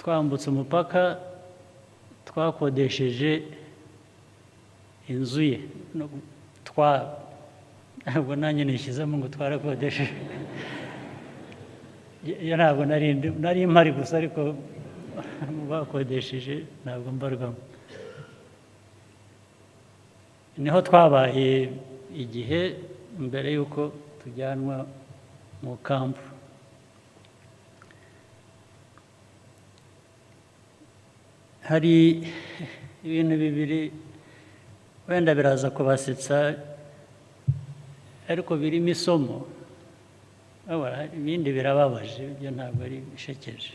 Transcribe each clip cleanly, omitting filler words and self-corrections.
Twambutse umupaka twakodesheje inzu ye, ntabwo nanjye nishyizemo ngo twarakodesheje, iyo ntabwo nari mpari gusa, ariko bakodesheje ntabwo mbarwamo. Niho twabaye igihe mbere y'uko tujyanwa mu kampu. Hari ibintu bibiri wenda biraza kubasetsa ariko birimo isomo, ibindi birababaje, ibyo ntabwo ari bishekeje.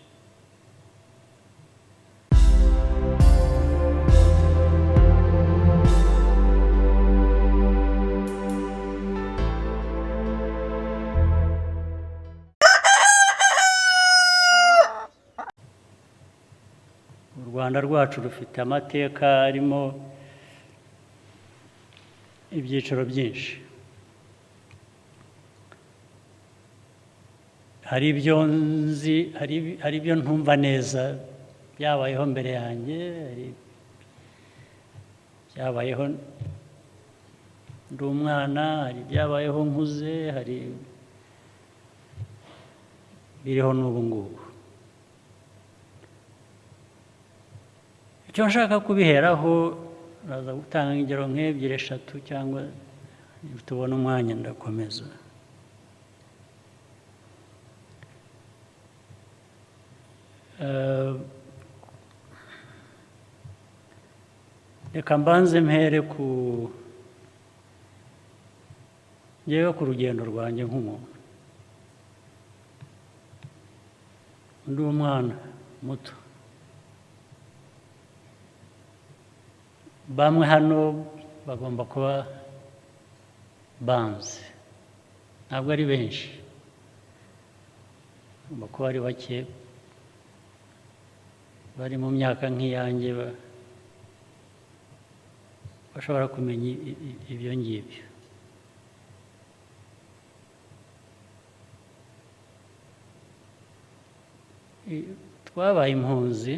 U Rwanda rwacu rufite amateka arimo ibyiciro byinshi. Hari ibyo nzi, hari ibyo ntumva neza byabayeho mbere yanjye, hari byabayeho ndi umwana, hari byabayeho nkuze, hari biriho n'ubu ngubu. Icyo nshaka kubiheraho, naza gutanga ingero nk'ebyiri eshatu cyangwa tubona umwanya ndakomeza. Reka mbanze mpere ku ngewe ku rugendo rwanjye nk'umuntu. Ndi umwana muto, bamwe hano bagomba kuba banze, ntabwo ari benshi, bagomba kuba ari bake bari mu myaka nk'iyanjye bashobora kumenya ibyo ngibyo. Twabaye impunzi,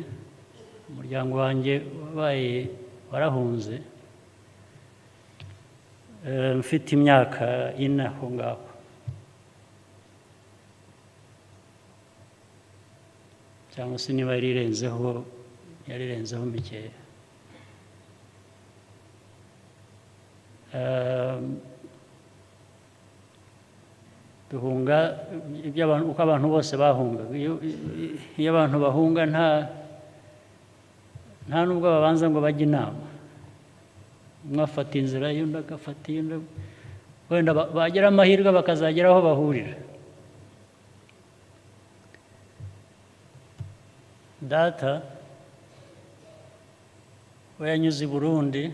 umuryango wanjye wabaye warahunze, mfite imyaka 4 aho ngaho. Cyangwa se niba yarirenzeho mikeya. Duhunga uko abantu bose bahungaga. Iyo abantu bahunga nta nubwo babanza ngo bajye inama, umwe afata inzira y'undi agafata iy'undi, wenda bagira amahirwe bakazagera aho bahurira. Data we yanyuze i Burundi,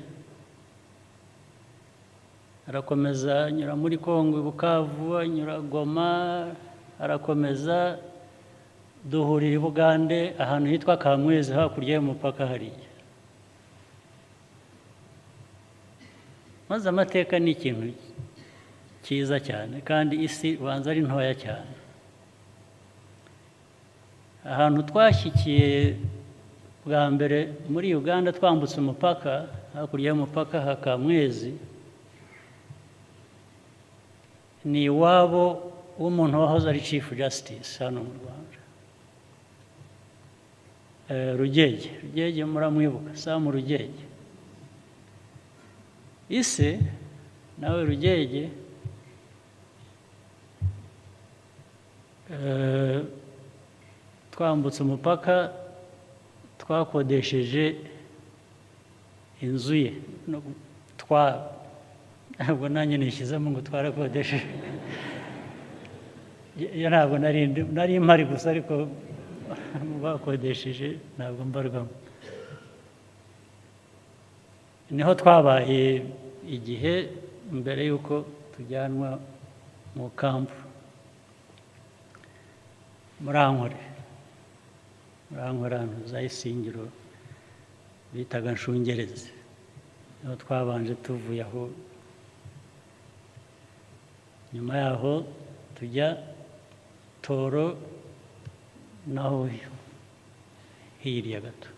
arakomeza anyura muri Kongo i Bukavu, anyura Goma, arakomeza duhurira i Bugande ahantu hitwa Kamwezi hakurya y'umupaka hariya. Maze amateka ni ikintu cyiza cyane, kandi isi ubanza ari ntoya cyane. Ahantu twashyikiye bwa mbere muri Uganda twambutse umupaka, hakurya y'umupaka ha Kamwezi, ni iwabo w'umuntu wahoze ari Chief Justice hano mu Rwanda, Rugege. Rugege muramwibuka, Sam Rugege. Ise nawe Rugege twambutse umupaka twakodesheje inzu ye, ntabwo nanjye nishyizemo ngo twarakodesheje, iyo ntabwo nari mpari gusa, ariko bakodesheje ntabwo mbarwamo. Niho twabaye igihe mbere y'uko tujyanwa mu kampu muri Ankore ahantu za Isingiro bitaga Nshungerezi, niho twabanje tuvuye aho. Nyuma yaho tujya Toro, naho Hirya gato,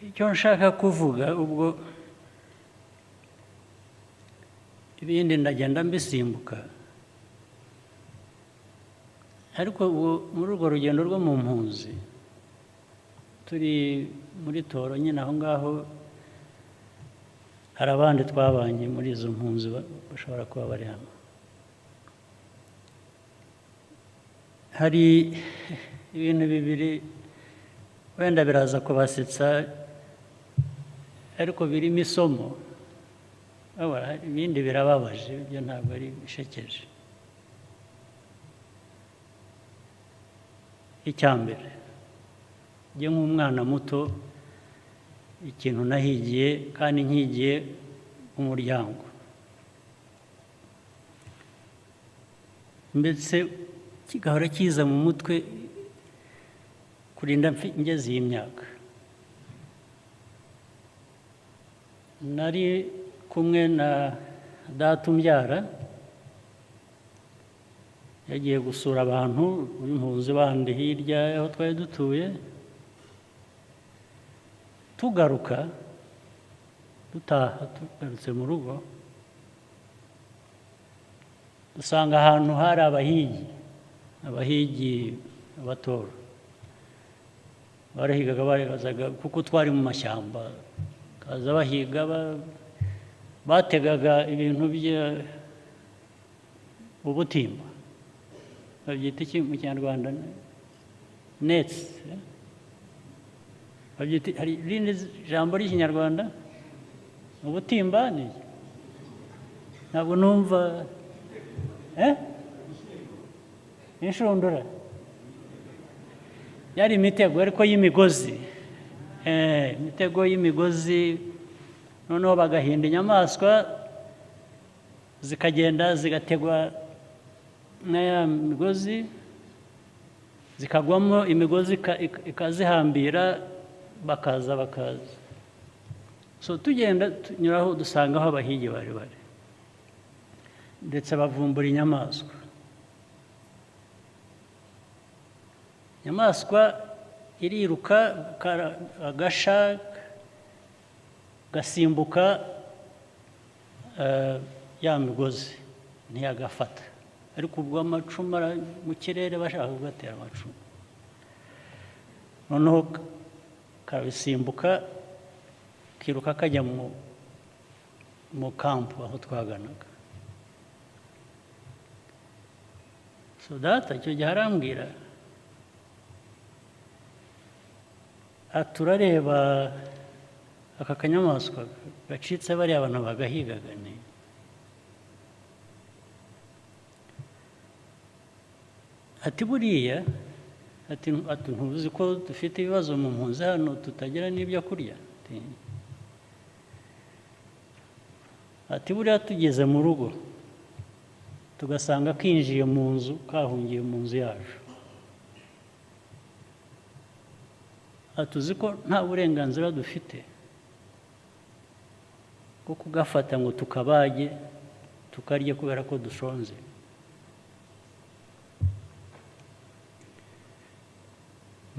icyo nshaka kuvuga, ubwo ibindi ndagenda mbisimbuka, ariko muri urwo rugendo rwo mu mpunzi turi muri Toro nyine aho ngaho, hari abandi twabanye muri izo mpunzi bashobora kuba bari hano. Hari ibintu bibiri wenda biraza kubasetsa, ariko birimo isomo, ibindi birababaje, ibyo ntabwo ari bishekeje. Icya mbere, njye nk'umwana muto, ikintu nahigiye kandi nkigiye umuryango, ndetse kigahora kiza mu mutwe kurinda ngeze iyi myaka. Nari kumwe na data umbyara, yagiye gusura abantu b'impunzi bandi hirya aho twari dutuye. Tugaruka dutaha, tugarutse mu rugo, dusanga ahantu hari abahigi abatora barahigaga, barazaga kuko twari mu mashyamba, kaza bahiga, bategaga ibintu bya ubutimba, babyita iki mu Kinyarwanda? Nets. Babyita, hari irindi jambo ry'Ikinyarwanda? Ubutimba ni ntabwo numva. Inshundura yari imitego ariko y'imigozi, imitego y'imigozi, noneho bagahinda inyamaswa zikagenda zigategwa na ya migozi, zikagwamo imigozi ikazihambira, bakaza. So tugenda tunyuraho dusanga aho abahigi bari bari, ndetse bavumbura inyamaswa. Inyamaswa iriruka, agasha gasimbuka ya migozi ntiyagafata, ariko ubwo amacumu mu kirere bashaka kugatera amacumu, noneho kabisimbuka kiruka kajya mu kampu aho twaganaga. So data icyo gihe arambwira, turareba aka kanyamaswa gacitse bariya abantu bagahigaga, ni ati buriya, ati ntuzi ko dufite ibibazo mu mpunzi hano tutagira n'ibyo kurya, ati buriya tugeze mu rugo tugasanga kinjiye mu nzu, kahungiye mu nzu yacu, atuzi ko nta burenganzira dufite bwo kugafata ngo tukabage tukarye kubera ko dushonze.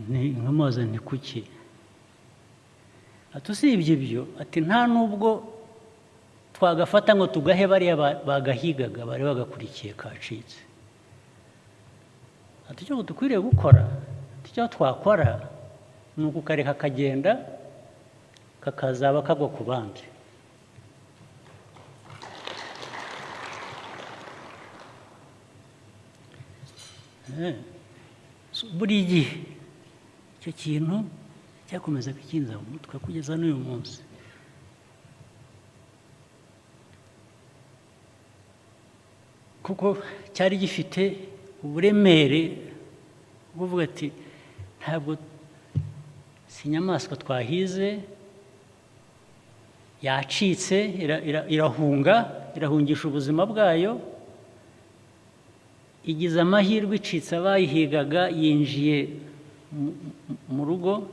Nkamubaza nti kuki? Ati usibye ibyo, ati nta nubwo twagafata ngo tugahe bariya bagahigaga bari bagakurikiye kacitse. Ati icyo dukwiriye gukora, icyo twakora ni ukukareka kagenda kakazaba kagwa ku bandi. Buri gihe icyo kintu cyakomeza kukinza mu mutwe kugeza n'uyu munsi. Kuko cyari gifite uburemere buvuga ati ntabwo si inyamaswa twahize yacitse, irahunga, irahungisha ubuzima bwayo, igize amahirwe icitse abayihigaga, yinjiye mu rugo.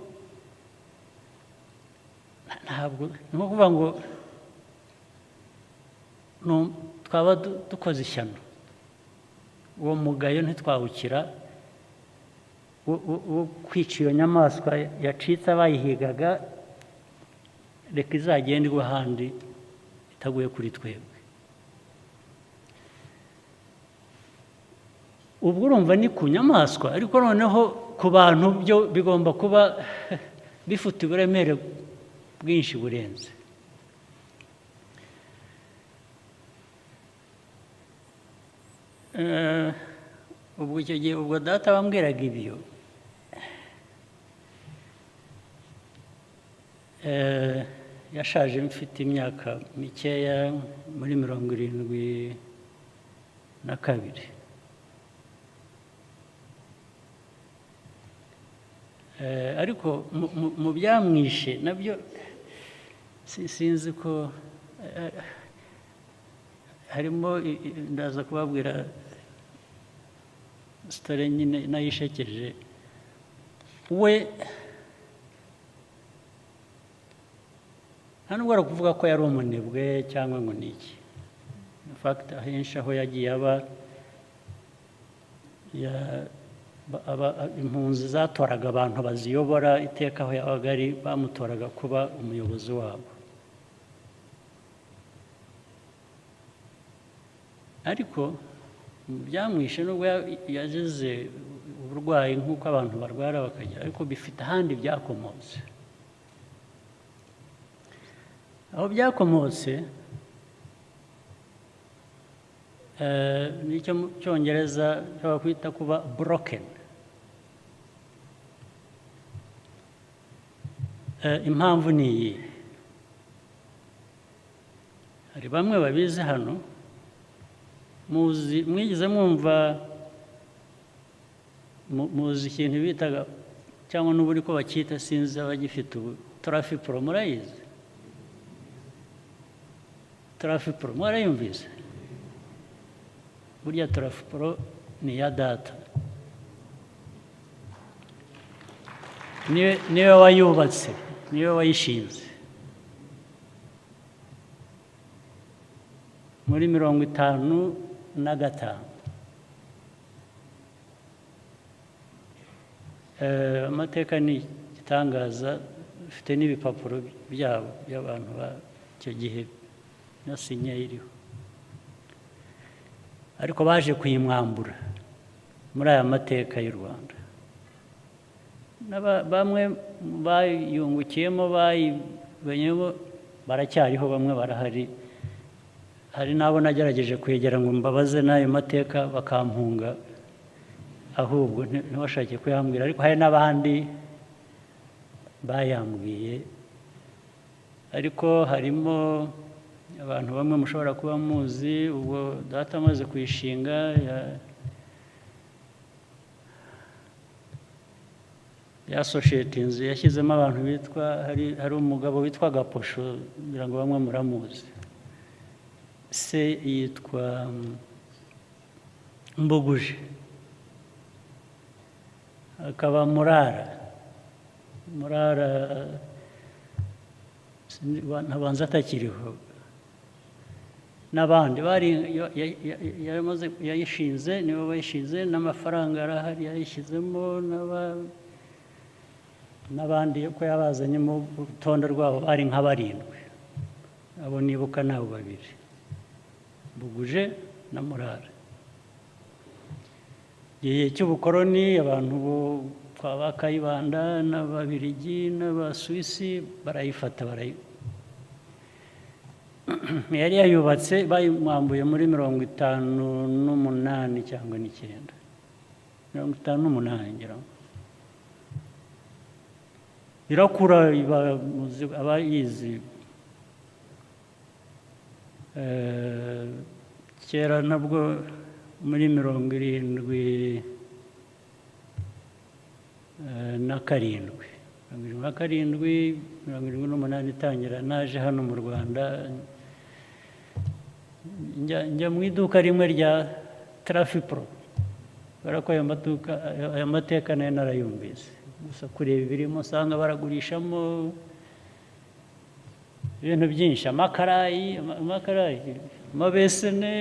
Ntabwo ni nko kuvuga ngo twaba dukoze ishyano, uwo mugayo ntitwawukira, wo kwica iyo nyamaswa yacitse abayihigaga, reka izagendwe ahandi itaguye kuri twebwe. Ubwo urumva ni ku nyamaswa, ariko noneho ku bantu byo bigomba kuba bifite uburemere bwinshi burenze. Ubwo icyo gihe ubwo data wambwiraga ibyo, yashaje mfite imyaka mikeya, muri 72. Ariko mu byamwishe nabyo sinzi ko harimo, ndaza kubabwira story nyine nayishekeje. We nta nubwo ari ukuvuga ko yari umunebwe cyangwa ngo ni iki. In fact ahenshi aho yagiye aba impunzi zatoraga abantu baziyobora, iteka aho yabaga ari bamutoraga kuba umuyobozi wabo. Ariko byamwishe nubwo yazize uburwayi nk'uko abantu barwara bakagira, ariko bifite ahandi byakomotse. Aho byakomotse nicyo mu Cyongereza bakwita kuba broken. Impamvu ni iyi, hari bamwe babizi hano, muzi, mwigize mwumva, muzi ikintu bitaga cyangwa n'ubu ko bakita, sinzi abagifite ubu, Trafipro murayizi? Trafipro mwarayumvise? Burya Trafipro ni iya data, niwe wayubatse, niwe wayishinze muri 55. Amateka ni igitangaza, ufite n'ibipapuro byabo by'abantu b'icyo gihe na sinye iriho, ariko baje kuyimwambura muri aya mateka y'u Rwanda. Bamwe bayungukiyemo, bayimenyemo, baracyariho, bamwe barahari. Hari n'abo nagerageje kwegera ngo mbabaze n'ayo mateka bakampunga, ahubwo ntibashake kuyambwira, ariko hari n'abandi bayambwiye. Ariko harimo abantu bamwe mushobora kuba muzi, ubwo data amaze kuyishinga ya society inzu yashyizemo abantu bitwa, hari umugabo witwa Gaposho, ngira ngo bamwe muramuzi, se yitwa Mbuguje, akaba Murara ntabanza atakiriho, n'abandi bari yayishinze, nibo bayishinze, n'amafaranga arahari yayishyizemo, n'abandi ko yabazanyemo urutonde rwabo bari nka 7, abo nibuka nabo babiri, Mbuguje na Murara. Igihe cy'ubukoroni abantu bo kwa ba Kayibanda n'Ababirigi n'Abasuwisi barayifata, yari yayubatse, bayimwambuye muri 58 cyangwa 9, 58 ngira ngo. Irakura, abayizi kera nabwo muri 77, 77, 78 itangira, naje hano mu Rwanda, njya mu iduka rimwe rya Trafipro, kubera ko ayo mateka nayo narayumvise, gusa kureba ibirimo usanga baragurishamo ibintu byinshi, amakarayi, amabesene,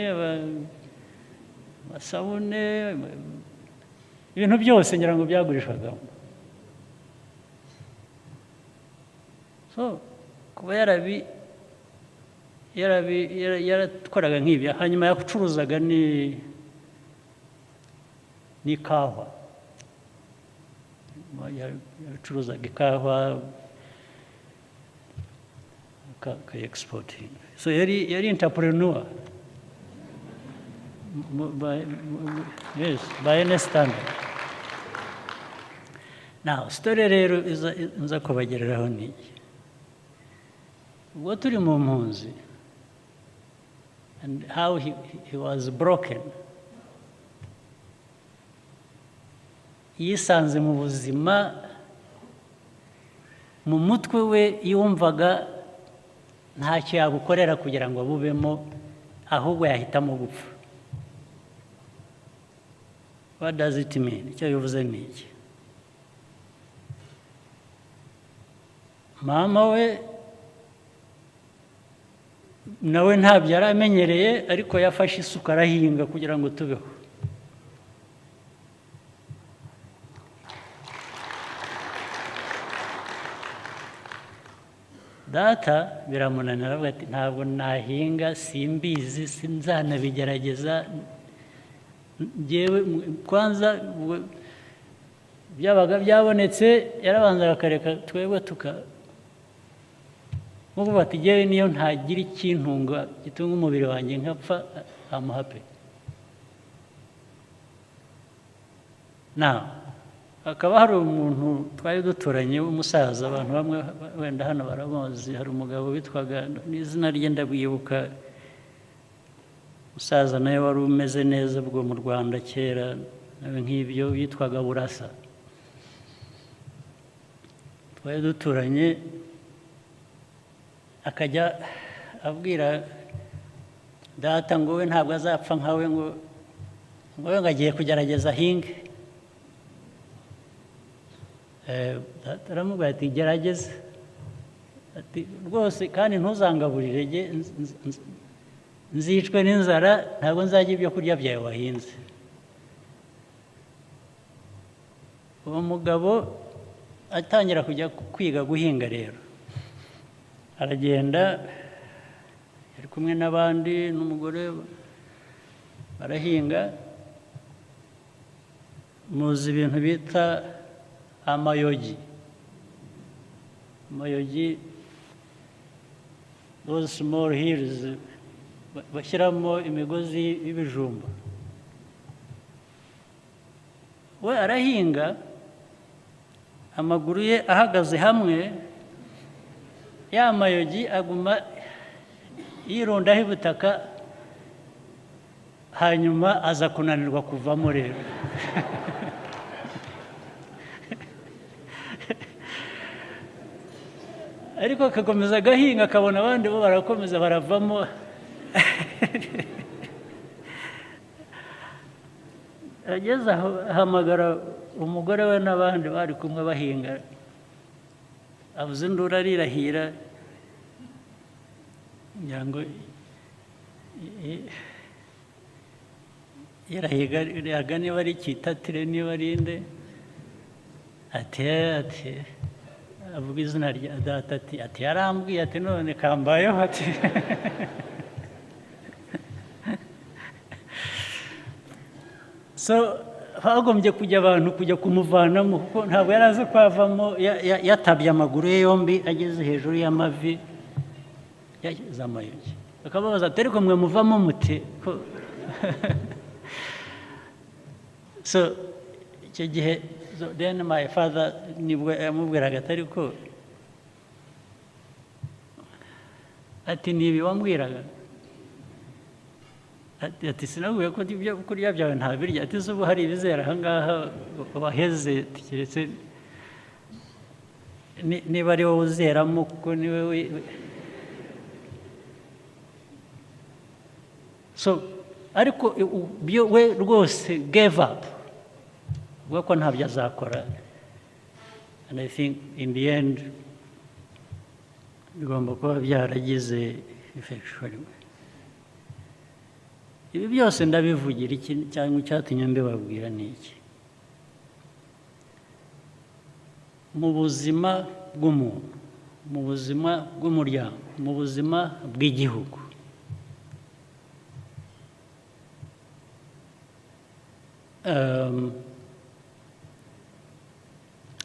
amasabune, Ibintu byose ngira ngo byagurishwagamo. So kuba yarakoraga nk'ibyo, hanyuma yacuruzaga n'ikawa, yacuruzaga ikawa akayi-exporting. So yari entrepreneur yes, by any standard. Now story rero nza kubagereraho ni iyi. Ubwo turi mu mpunzi, and how he was broken, yisanze mu buzima, mu mutwe we yumvaga ntacyo yagukorera kugira ngo abubemo, ahubwo yahitamo gupfa. What does it mean? Icyo bivuze ni iki? Mama we nawe ntabyo yari amenyereye, ariko yafashe isuka arahinga kugira ngo tubeho. Data biramunanira, aravuga ati ntabwo nahinga, simbizi, sinzanabigerageza. Njyewe kwanza byabaga byabonetse, yarabanzaga akareka twebwe tuka nkuko bati njyewe niyo ntagira ikintunga gitunga umubiri wanjye nkapfa, I'm happy. Now hakaba hari umuntu twari duturanye w'umusaza, abantu bamwe wenda hano baramuzi, hari umugabo witwaga n'izina rye ndabwibuka, umusaza nawe wari umeze neza ubwo mu Rwanda kera, nawe nk'ibyo, yitwaga Burasa. Twari duturanye, akajya abwira data ngo we ntabwo azapfa nkawe, ngo we ngo agiye kugerageza ahinge. Data aramubwira ati gerageza, ati rwose kandi ntuzangaburire, nzicwe n'inzara, ntabwo nzajya ibyo kurya byawe wahinze. Uwo mugabo atangira kujya kwiga guhinga rero, aragenda ari kumwe n'abandi n'umugore barahinga. Muzi ibintu bita amayogi. Amayogi, those small hills bashyiramo imigozi y'ibijumba. We arahinga amaguru ye ahagaze hamwe, ya mayogi aguma yirundaho ubutaka, hanyuma aza kunanirwa kuvamo rero. Ariko akakomeza agahinga, akabona abandi bo barakomeza baravamo. Ageze aho ahamagara umugore we n'abandi bari kumwe bahinga, avuze induru arirahira, ngira ngo yarahiga niba ari Kitatire niba ari inde, ati ati avuga izina rya data, ati ati yarambwiye ati none kambayeho ati. So hagombye kujya abantu kujya kumuvanamo, kuko ntabwo yari azi ko avamo, yatabye amaguru ye yombi ageze hejuru y'amavi, yageze amayogi. Bakababaza ati ariko mwe muvamo mute? So icyo gihe then my father nibwo yamubwiraga ati ariko ati nibi wambwiraga, ati sinabwiye ko ibyo kurya byawe ntabirya, ati ubu hari ibizera aha ngaha waheze, keretse niba ari wowe uzeramo, kuko niwe. So ariko we rwose gave up, avuga ko ntabyo azakora. And I think in the end bigomba kuba byaragize effect. Ibi byose ndabivugira iki cyangwa icyatumye mbibabwira ni iki? Mu buzima bw'umuntu, mu buzima bw'umuryango, mu buzima bw'igihugu,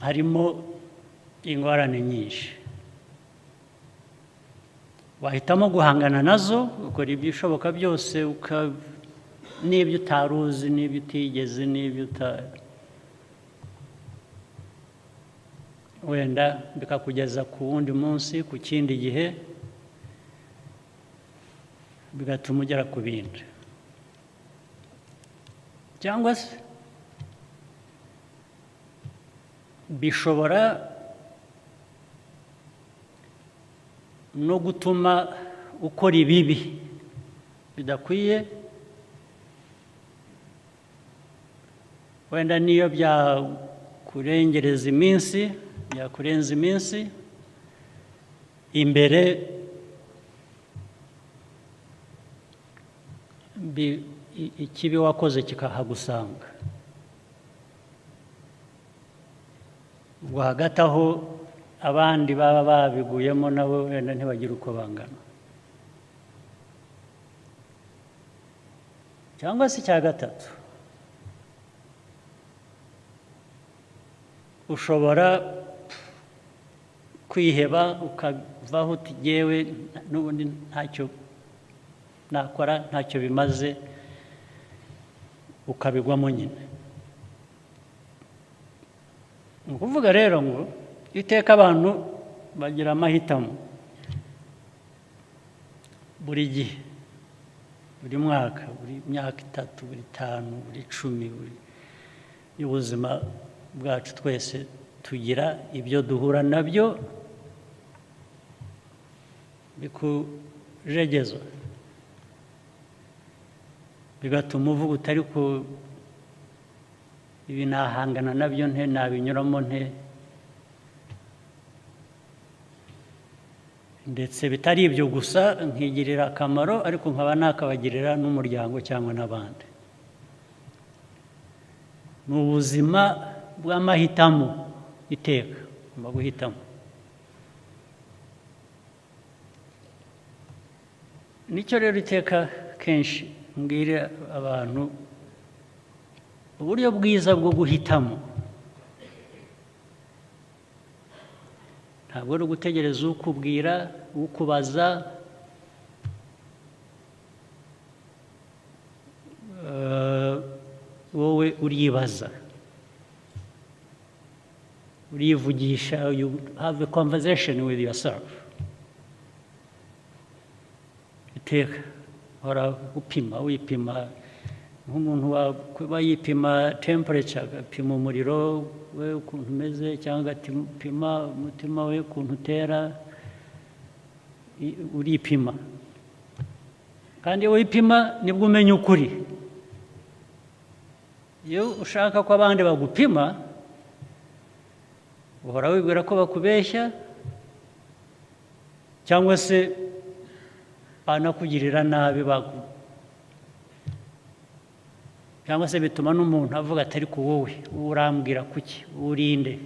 harimo ingorane nyinshi. Wahitamo guhangana nazo, ukora ibishoboka byose, n'ibyo utaruzi, n'ibyo utigeze, n'ibyo wenda bikakugeza ku wundi munsi, ku kindi gihe, bigatuma ugera ku bindi. Cyangwa se bishobora no gutuma ukora ibibi bidakwiye, wenda niyo byakurengereza iminsi, byakurenza iminsi imbere, ikibi wakoze kikahagusanga. Ubwo hagati aho abandi baba babiguyemo nabo wenda ntibagira uko bangana. Cyangwa se icya gatatu, ushobora kwiheba ukavaho uti jyewe n'ubundi ntacyo nakora, ntacyo bimaze, ukabigwamo nyine. Ni ukuvuga rero ngo iteka abantu bagira amahitamo buri gihe, buri mwaka, buri myaka 3, buri 5, buri 10, buri y'ubuzima bwacu twese tugira ibyo duhura nabyo bikujegeza, bigatuma uvuga utari ko ibi nahangana nabyo nte, nabinyuramo nte, ndetse bitari ibyo gusa nkigirira akamaro, ariko nkaba nakabagirira n'umuryango cyangwa n'abandi. Ni ubuzima bw'amahitamo iteka, ugomba guhitamo. Nicyo rero iteka kenshi mbwira abantu, uburyo bwiza bwo guhitamo ntabwo ari ugutegereza ukubwira, ukubaza, wowe uribaza, urivugisha, you have a conversation with yourself. Iteka hora upima, wipima nk'umuntu wakuba yipima temperature, agapima umuriro we ukuntu umeze, cyangwa agapima umutima we ukuntu utera, uripima. Kandi iyo wipima nibwo umenya ukuri. Iyo ushaka ko abandi bagupima, uhora wibwira ko bakubeshya, cyangwa se banakugirira nabi, cyangwa se bituma n'umuntu avuga atari ku wowe, urambwira kuki, urinde.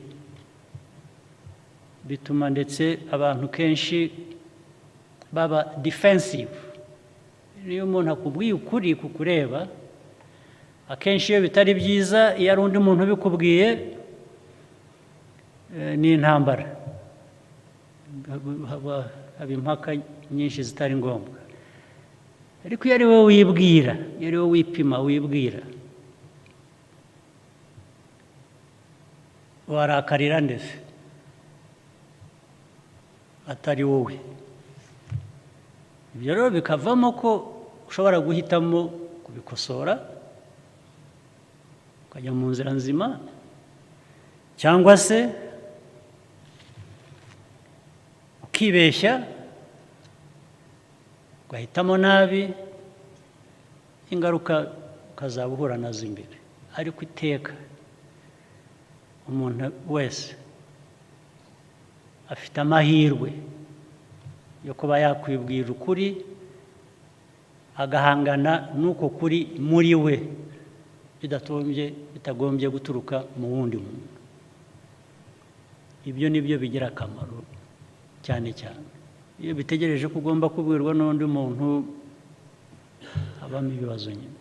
Bituma ndetse abantu kenshi baba defensive. Iyo umuntu akubwiye ukuri kukureba, akenshi iyo bitari byiza, iyo ari undi muntu ubikubwiye, ni intambara, haba impaka nyinshi zitari ngombwa. Ariko iyo ari wowe wibwira, iyo ari wowe wipima wibwira, warakarira ndetse atari wowe. Ibyo rero bikavamo ko ushobora guhitamo kubikosora, ukajya mu nzira nzima, cyangwa se ukibeshya ugahitamo nabi, ingaruka ukazaba uhura nazo imbere. Ariko iteka umuntu wese afite amahirwe yo kuba yakwibwira ukuri, agahangana n'uko kuri muri we, bitagombye guturuka mu wundi muntu. Ibyo ni byo bigira akamaro cyane cyane. Iyo bitegereje ko ugomba kubwirwa n'undi muntu, habamo ibibazo nyine.